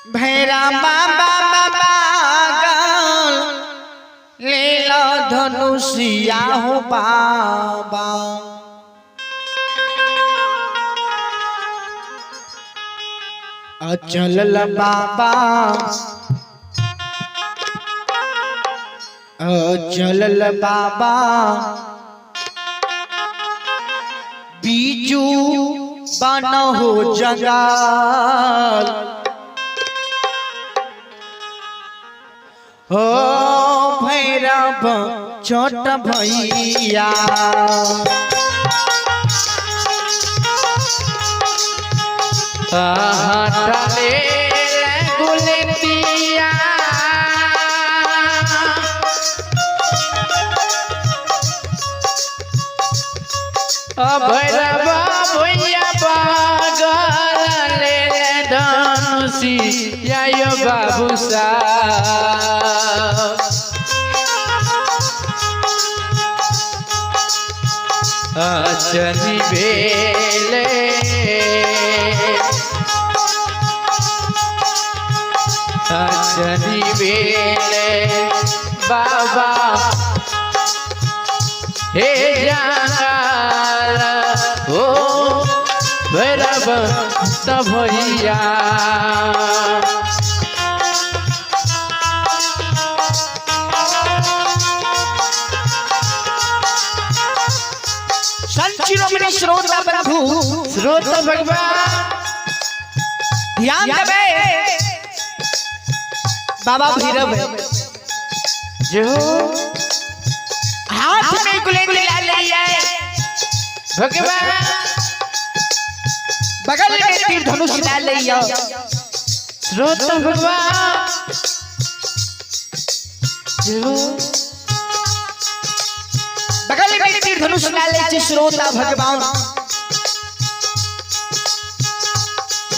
भैरा बाबा बाबा गाल ले लो धनुषिया हो बाबा। अचल बाबा अचल बाबा बीजू बन हो जंगाल हो भैरव छोट भैया। हटले गुलतिया भैरव भैया पागल ले धनुषी आयो बाबू साहब। अचनी बेले अचनी बेले बाबा हे जांगाल हो भैरव भैया। संत शिरोमणि श्रोता प्रभु श्रोता भगवान ध्यान देवे बाबा भैरव जो हाथ में गुलेल ला लिया है, भगवान बगल में तीर धनुष ला लिया। श्रोता भगवान जो बगल में तीर धनुष ला ले श्रोता भगवान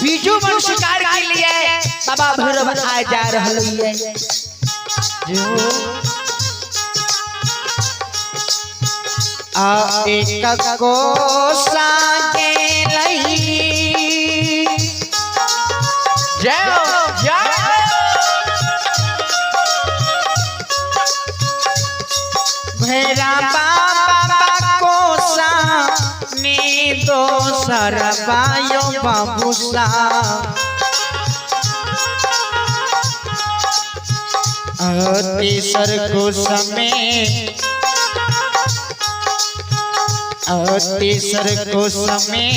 बीजू वन शिकार के लिए बाबा भैरव आ जा रहे है। जो आ एक को सागे लई जय हो जय भैरा बाबा को सा नी दोसर बायो बाबूसा। तीसर को समय तीसर को समय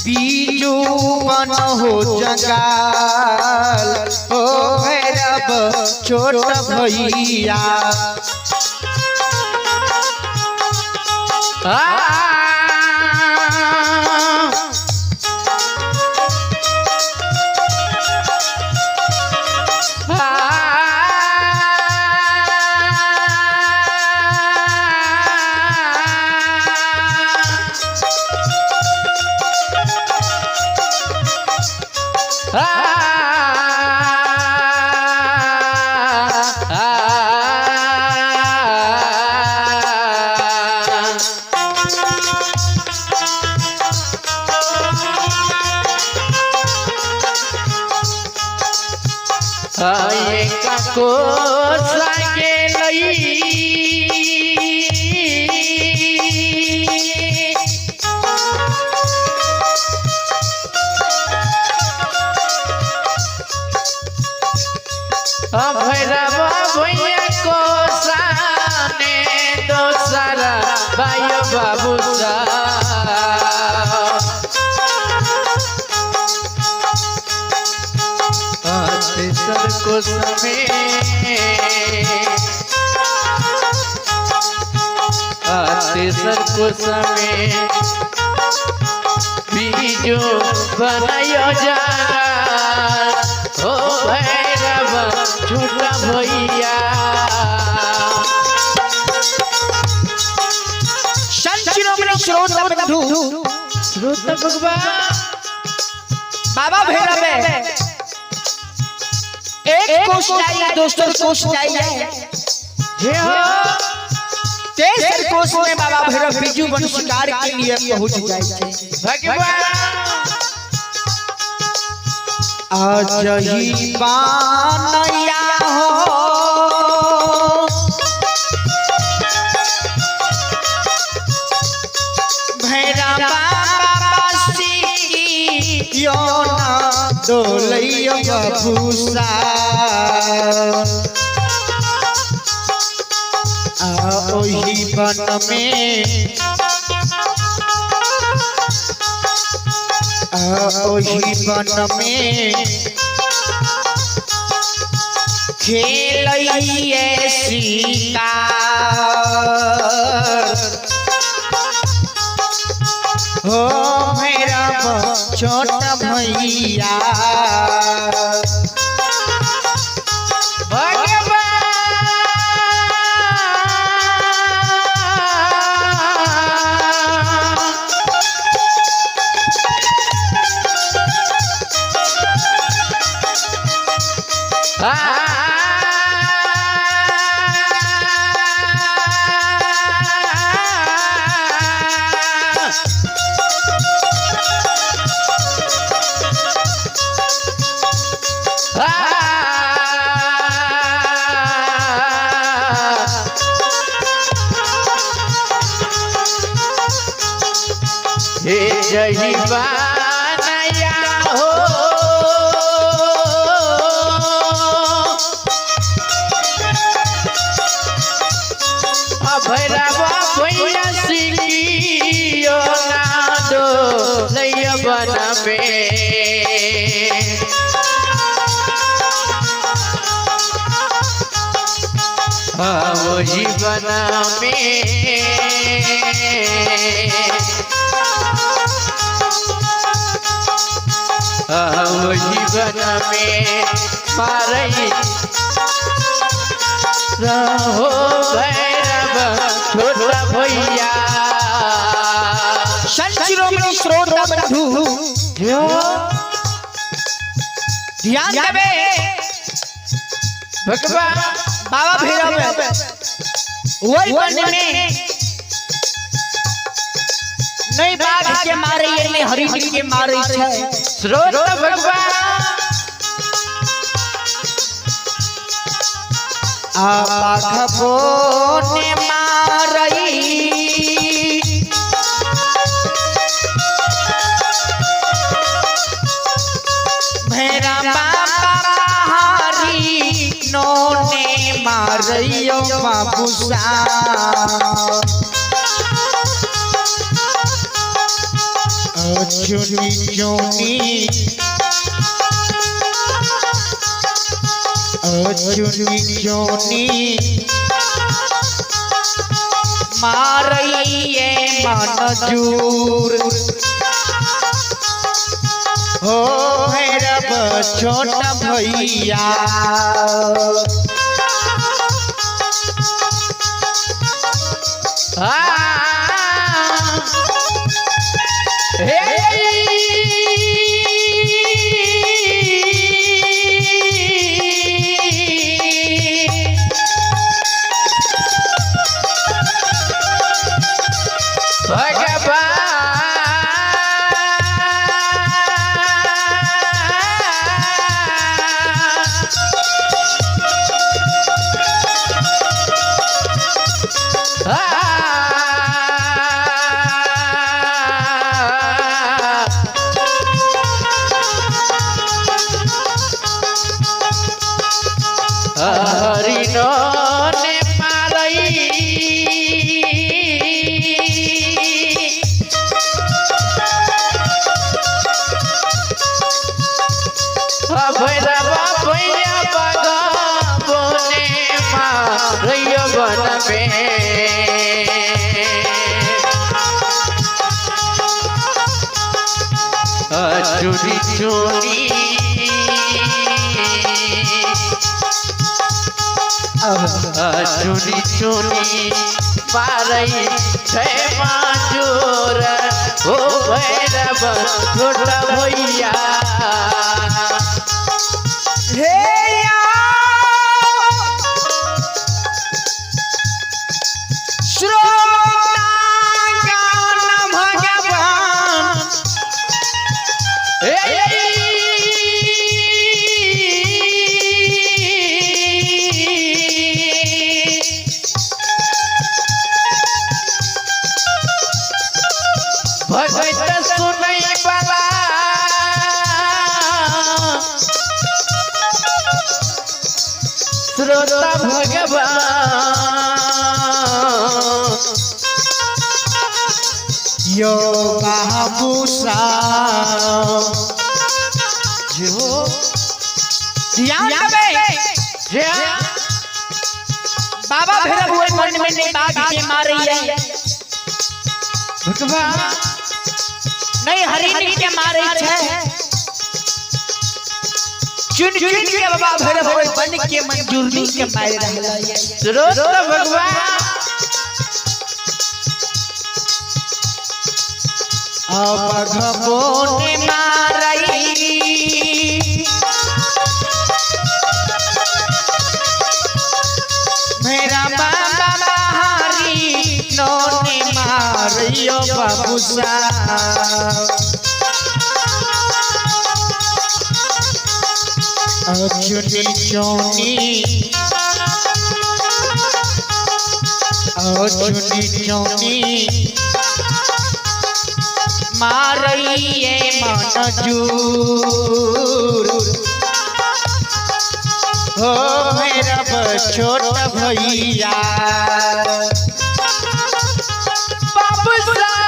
बीजू बन हो जंगाल हो भैरव छोट भैया। आ को सागे लई भैरव भैया को साने दोसर भाइयो बाबू सर को समय सर को समय बीजो बनायो जागा हो भैरव छोटा भैया। संत शिरोमणि श्रोता बंधु श्रोता भगवान बाबा भैरव एक कोष चाहिए दोस्तों कोष चाहिए जय हो तेसर कोष में बाबा भैरव बीजू वन शिकार के लिए पहुंच जाए। भगवान अजही बानया हो भैरा बाबा सिकी यो ना डोलैया भूसा आ ओही वन में आ ओही वन में खेलैये शिकार हो भैरव छोट भैया। भगवान हे जय बानया हो भैरवा भैया सिकियो नादो लैया बन में वो जीवन में वो जीवन में मारई रहो भैरव छोटा भैया। संत शिरोमणि श्रोता बंधु ध्यान देवे भगवान बाबा भैरव वही वन में नहीं बाघ के मारे नहीं हरिण के मारे छै। श्रोता भगवान आ बाघ ने मारई भैरा बाबा हरी नोने मारैयो बाबूसा। चुनी चुनी चुनी चुनी मारैये मनजूर हो भैरव छोट भैया। हरिनो ने मारई भैरवा भैया बगबोने मारैया बन में चुनी चुनी चुनी चुनी मारई छै माजोर हो भैरव छोटा भैया। हे श्रोता गान भगवान हे। भगत सुनै वाला श्रोता भगवान। यो बाबू साहब जो ध्यान देबै। जय। बाबा भैरव हुए मन में नहीं बाघ के मारे है, भगवान। नहीं हरिण के मारे छे, चुन चुन के बाबा भैरव हुए बन के मंजूरनी के मारे रहला है। श्रोता भगवान। अब घबोने मारई मेरा बाबा हरी नोने मारियो बाबू साहब। चुनी चुनी, चुनी चुनी मारइए मनजूर हो भैरव छोट भैया। बाबू साहब।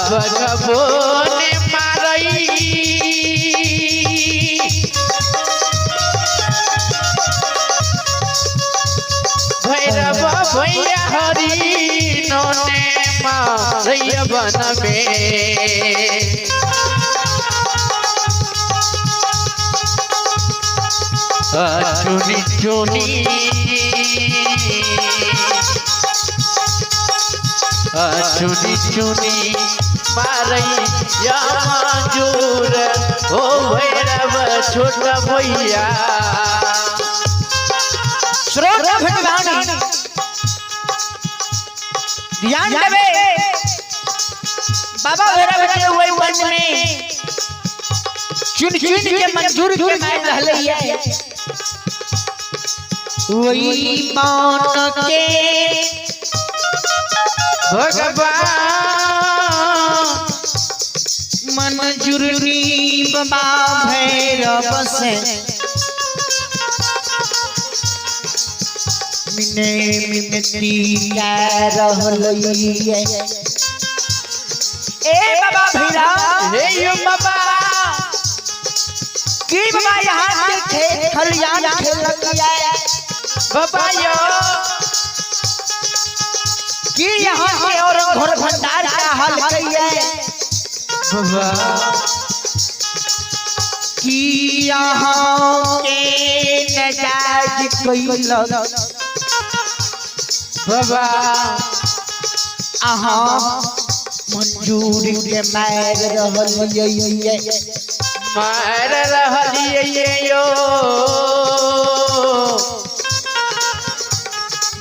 भगवान मारई भैरव भैया हरि नोने मारैया बन में। चुनी चुनी, चुनी चुनी मारैया मंजूर हो भैरव छोट भैया। श्रोता भगवान, ध्यान देवे। बाबा भैरव के वही वन में चुन चुन के मंजूर के मार रहले है, वही मान के भगवान। मंजूरनी बाबा भैरव से मिने मिनती कै रहलिए। ए बाबा भैरव, हे यो बाबा, की बाबा यहाँ के खेत खलियान खेलक है? बाबा यो। की यहाँ के और घर भंडार का हाल कहिए? बाबा। की यहाँ के नजाज कैलक? बाबा। अहाँ मंजूर के मार रहलिए। मार रहलिए यो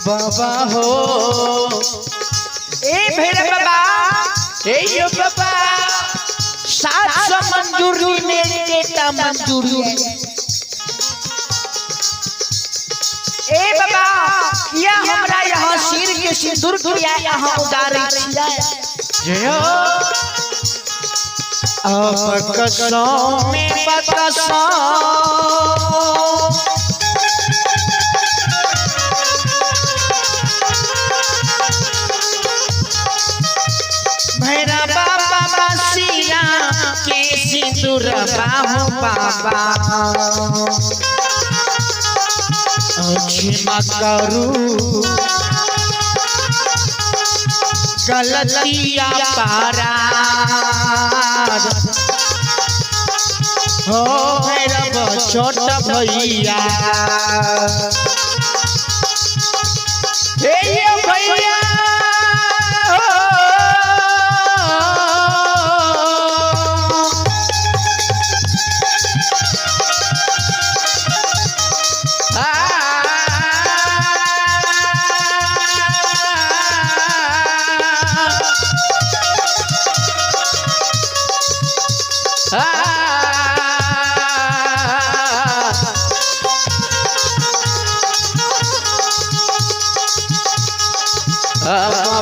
बाबा हो। ए भैरव बाबा, हे यो बाबा, 700 मंजूरी में बेटा मंजूरी। ए बाबा, किया हमरा यहाँ सिर के सिंदूर किया यहाँ उतारै छियै? जय हो। अब कसम में बकसम भैरव बाबा बसिया के सिंदूर बाहु बाबा, क्षमा करू गलतिया पारा हो भैरव छोट भैया। हे यो भैया हो।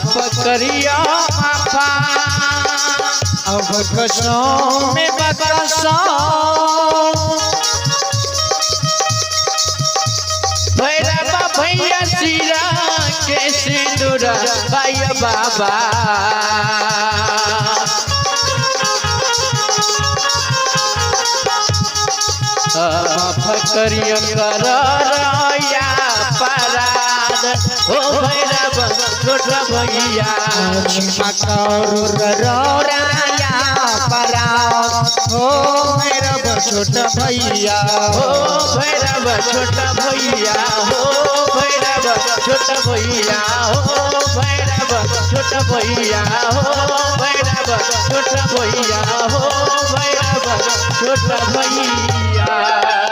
पकड़िया माफा अब कसों में बकसों। भैरवा भैया सिरा के सिंदूर भाई बाबा। फकरिया कर रया पराद हो भैरव छोट भैया। क्षमा करो राया परा हो भैरव छोट भैया। हो भैरव छोट भैया, हो भैरव छोट भैया, हो भैरव छोट भैया, हो भैरव छोट भैया, हो भैरव छोट भैया।